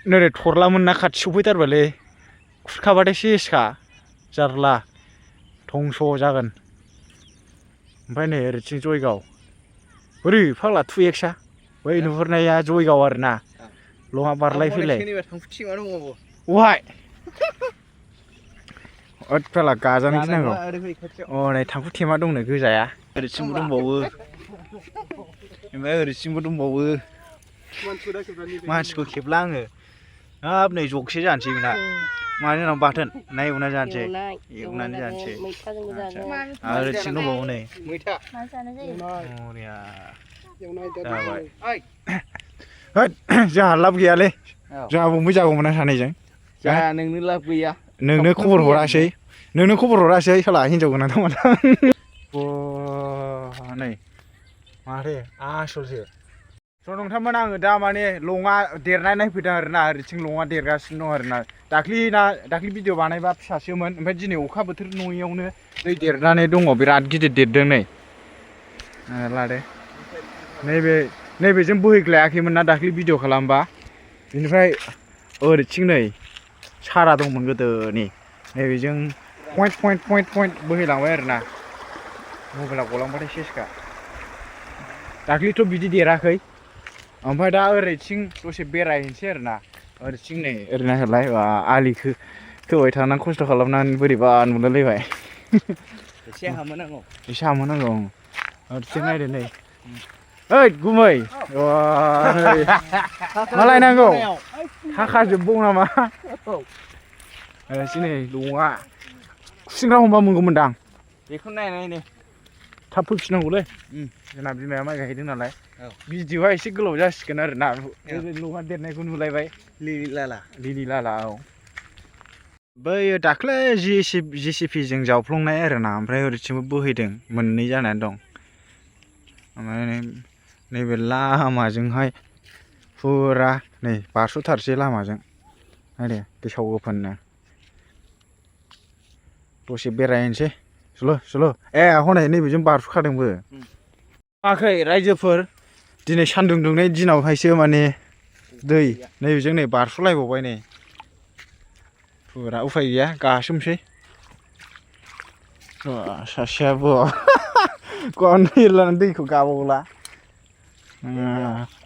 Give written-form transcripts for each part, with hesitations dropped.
नोरै थरलामोन ना खाथि सफैथारबायलै खुरखाबाथाय सेसखा जारला धंस' जागोन ओमफ्राय नै ओरैथिं जयगाव बोरै फाग्ला 2Xआ बै नुहुरनाया जयगाव आरोना लङा बारलाय फैलाय अहाय ओद फाग्ला गाजानो गिनांगौ अ नै थांखु थेमा दंनो गोजाया ओरैथिंबो दंबावो ओमफ्राय ओरैथिंबो दंबावो मानसिखौ खेबला आङो हाब नै जगसे जानोसै बेना मानि उनाव बाथोन ना एवना जानोसै एवनानै जानोसै आरो ओरैथिं दंबावो नै बरिया जाबाय होद जोंहा लाब गैयालै जोंहा बमबै जागौमोन ना सानैजों जाया नोंनो लाब गैया नोंनो खबर हरासै साला हिनजाव गोनां दंमोन नै माथो आसलसो स' नोंथांमोन आङो दा माने लङा देरनाय नायफैदों आरोना ओरैथिं लङा देरगासिनो दं आरोना दाख्लि भिडिअ बानायबा फिसासोमोन ओमफ्राय दिनै अखा बोथोर नङियावनो दै देरनानै दङ बिराद गिदिर देरदों नै लादो नैबेजों बोहैग्लायाखैमोन ना दाख्लि भिडिअ खालामबा बिनिफ्राय ओरैथिं नै सारा दंमोन गोदोनि नैबेजों पइन्ट बोहैलांबाय आरोना मबाइला गलांबाथाय सेसखा दाख्लिथ' बिदि देराखै ओमफ्राय दा ओरैथिं दसे बेरायहैनोसै आरोना ओरैथिं नै ओरै नायहरलाय आलि खोबाय थानानै खस्थ' खालामनानै बोरैबा नुलायलायबाय एसे हामोनांगौ ओरैथिं नायदो नै ओइ गुमै मा लायनांगौ थाखाजोबबाव नामा ओरैथिं नै लङा खुसिंग्रा हमबा मोनगौमोनदां बेखौ नायनानै थाब फैफिननांगौलै जोंना बिमाया माइ गायहैदों नालाय भिडिअआ एसे गोलाव जासिगोन आरोना लङा देरनायखौ नुलायबाय लिलि लाला औ बै दाख्लै JCPजों जावफ्लंनाय आरोना ओमफ्राय ओरैथिंबो बोहैदों मोननै जानानै दं ओमफ्राय नैबे लामाजोंहाय फुरा नै बारस'थारसै लामाजों नायदो गेसाव गोफोननो दसे बेरायहैनोसै सल' हनै नैबेजों बारस'खादोंबो माखै रायजोफोर दिनै सान्दुं दुंनाय दिनावहायसो माने दै नैबेजों नै बारस'लायबावबाय नै फुरा उफाय गैया गासोमसै सासेयाबो गननै लानानै दैखौ गाबावला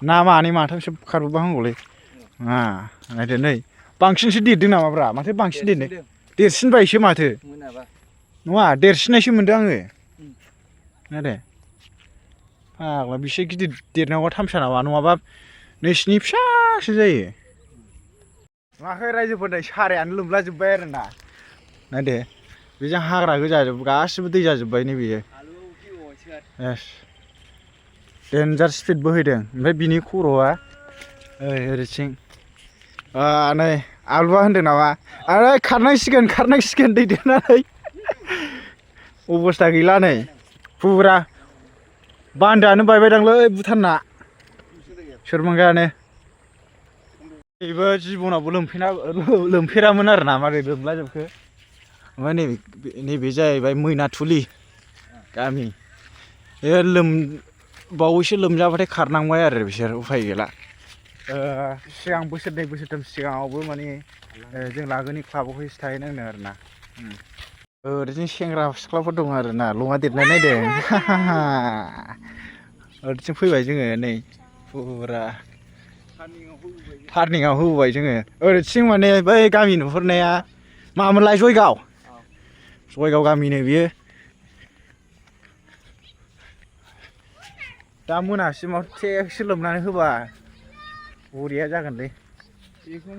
ना मानै माथामसो खारबोबा हामगौलै नायदो नै बांसिनसो देरदों नामाब्रा माथो बांसिन देरदों देरसिनबायसो माथो नङा देरसिननायसो मोनदों आङो नायदो फाग्ला बेसे गिदिर देरनांगौ थामसा नामा नङाबा नोंसिनि फिसासो जायो माखै रायजोफोर नै सारायानो लोमला जोब्बाय आरोना नायदो बेजों हाग्रा गोजा गासिबो दै जाजोब्बाय नै बेयो देन्जार स्पिड बोहैदों ओमफ्राय बिनि खर'आ ओरैथिं नै आलुआ होनदों नामा आरो खारनांसिगोन दै देरनानै अबस्था गैला नै फुरा बान्दोआनो बायबायदांलै भुटानना सोरमांगायानो बेबो जिबनावबो लोमफेरामोन आरोना मारै लोमला जोबखो ओमफ्राय नैबे जाहैबाय मैनाथुलि गामि बे बावैसो लोमजाबाथाय खारनांबाय आरो बिसोर उफाय गैला सिगां बोसोरनै बोसोरथाम सिगाङावबो माने जों लागोनि क्लाबावहायसो थाहैनांदों आरोना ओरैथिं सेंग्रा सिख्लाफोर दं आरोना लङा देरनाय नायदों ओरैथिं फैबाय जोङो नै फुरा टार्निंआव होबोबाय जोङो ओरैथिं माने बै गामि नुहुरनाया मामोनलाय जयगाव गामिनो बियो दा मोनासिमाव टेक्सि लोमनानै होबा बरिया जागोनलै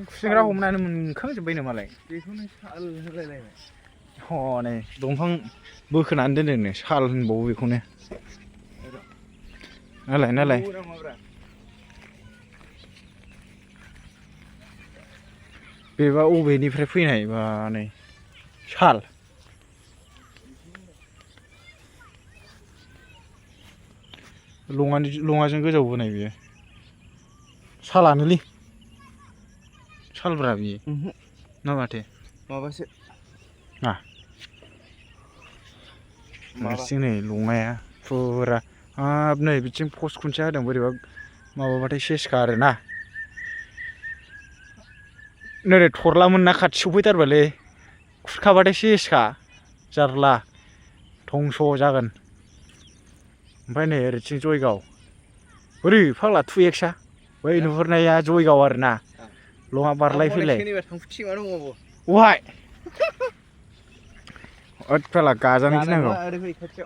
खुसिंग्रा हमनानै मोनखांजोब्बायनो मालाय बेखौनो साल होलायलायबाय हनै दंफां बोखोनानै दोनदोंनो साल होनबावो बेखौनो नालाय बेबा अबेनिफ्राय फैनाय बा नै साल लङाजों गोजावबोनाय बियो सालानोलै सालब्रा बियो ना माथो माबासो हारसिं नै लङाया फुरा हाब नै बिथिं पस्ट खुन्थिया होदों बोरैबा माबाबाथाय सेसखा आरोना नोरै थरलामोन ना खाथि सफैथारबायलै खुरखाबाथाय सेसखा जारला धंस' जागोन ओमफ्राय नै ओरैथिं जयगाव बोरै फाग्ला 2Xआ बै नुहुरनाया जयगाव आरोना लङा बारलाय फैलाय अहाय ओद फाग्ला गाजानो गिनांगौ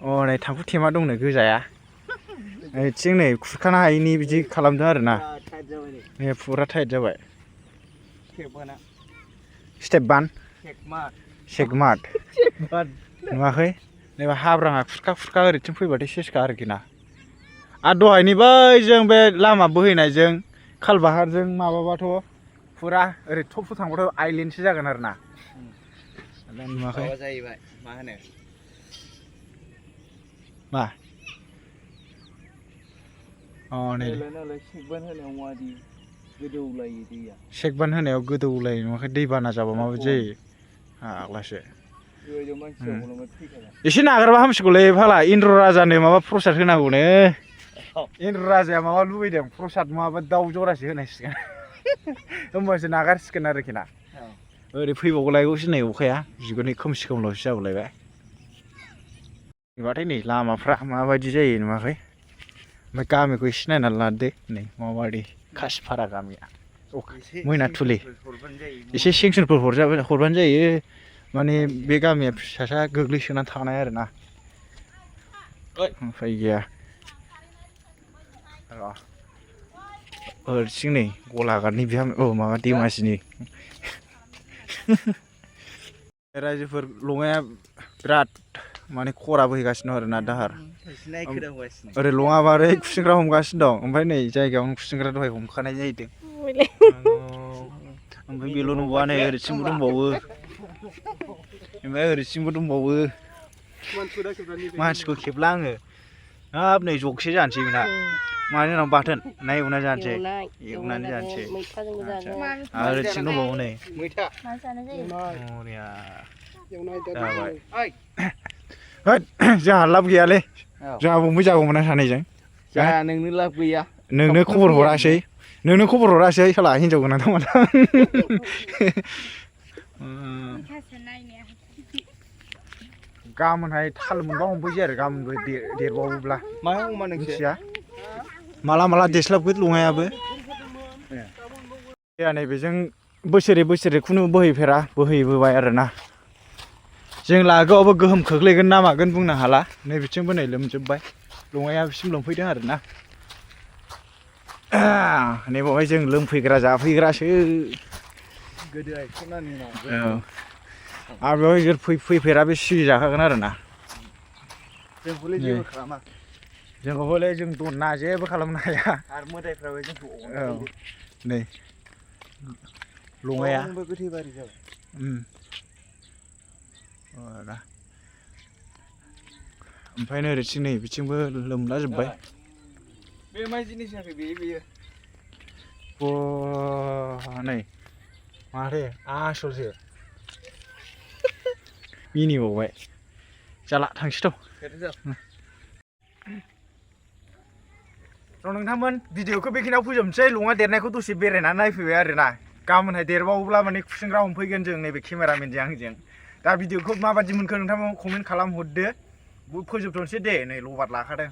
अ नै थांखु थेमा दंनो गोजाया ओइथिं नै खुरखानो हायिनि बिदि खालामदों आरोना नै फुरा टाइट जाबाय स्टेप बान सेगमाट नुवाखै नैबे हाब्राङा खुरखा ओरैथिं फैबाथाय सेसखा आरोखि ना आरो दहायनि बैजों बे लामा बोहैनायजों खालबाहारजों माबाबाथ' फुरा ओरै थप थांबाथ' आइलेण्डसो जागोन आरो ना नुवाखै जाहैबाय मा होनो मा अ नै सेगबान होनायाव गोदौलायो नुवाखै दैबाना जाबा माबायदि जायो आग्लासो एसे नागारबा हामसिगौलै फाला इन्द्र राजानो माबा प्रसाद होनांगौनो इन्द्र राजाया माबा लुबैदों प्रसाद माबा दाउ जरासे होनांसिगोन होमबासो नागारसिगोन आरोखि ना ओरै फैबावलायगौसो नै अखाया जिगुनि खोमसि खोमलावसो जाबावलायबाय नुबाथाय नै लामाफ्रा माबायदि जायो नुवाखै ओमफ्राय गामिखौ एसे नायनानै लादो नै माबायदि खासिपारा गामिया मैनाथुलि एसे सेंसनफोर हरबानो जायो माने बे गामिया फिसासा गोग्लैसोनानै थानाय आरोना उफाय गैया र' ओरैथिं नै गलाघाटनि बिहाम माबा धेमाजिनि रायजोफोर लङाया बिराद माने खरा बोहैगासिनो दं आरोना दाहार ओरै लङाबा ओरै खुसेंग्रा हमगासिनो दं ओमफ्राय नै जायगायावनो खुसेंग्रा दहाय हमखानाय जाहैदों ओमफ्राय बेल' नंबावा नै ओरैथिंबो दंबावो ओमफ्राय ओरैथिंबो दंबावो मानसिखौ खेबला आङो हाब नै जगसे जानोसै बेना मानि उनाव बाथोन ना एवना जानोसै एवनानै जानोसै आरो ओरैथिं दंबावो नै जोंहा लाब गैयालै जोंहा बम्बै जागौमोन ना सानैजों नोंनो लाब गैया नोंनो खबर हरासै साला हिनजाव गोनां दंमोन गाबोनहाय थाल मोनबा हमफैसै आरो गाबोनबो देरबावोब्ला मा अमा मिथिया माला देस्लाबगोन लङायाबो नैबेजों बोसोरे खुनु बोहैबोबाय आरोना जों लागोआवबो गोहोम खोख्लैगोन ना मागोन बुंनो हाला नैबिथिंबो नै लोमजोबबाय लङाया बिसिम लोमफैदों आरोना नैबावहाय जों लोमफैग्रा जाफैग्रासो आरो बेवहाय जों फैफेरा बे सिगि जाखागोन आरोना जोंखौबोलै जों दनना जेबो खालामनो हाया आरो मोदायफ्राबो जोंखौ नै लङाया गोथैबारि जाबाय ओमफ्राय ओरैथिं नै बिथिंबो लोमला जोब्बाय बे मा जिनिस जाखो बेयो नै माथो आसलसो मिनिबावबाय जाला थांसैथ' नोंथांमोन भिडिअखौ बेखिनियाव फोजोबनोसै लङा देरनायखौ दसे बेरायनानै नायफैबाय आरोना गाबोनहाय देरबावोब्ला माने खुसेंग्रा हमफैगोन जों नैबे केमेरामेनजों आंजों दा भिडिअखौ माबायदि मोनखो नोंथांमोन कमेन्ट खालामहरदो फोजोबथ'नोसै दे नै लबार लाखादों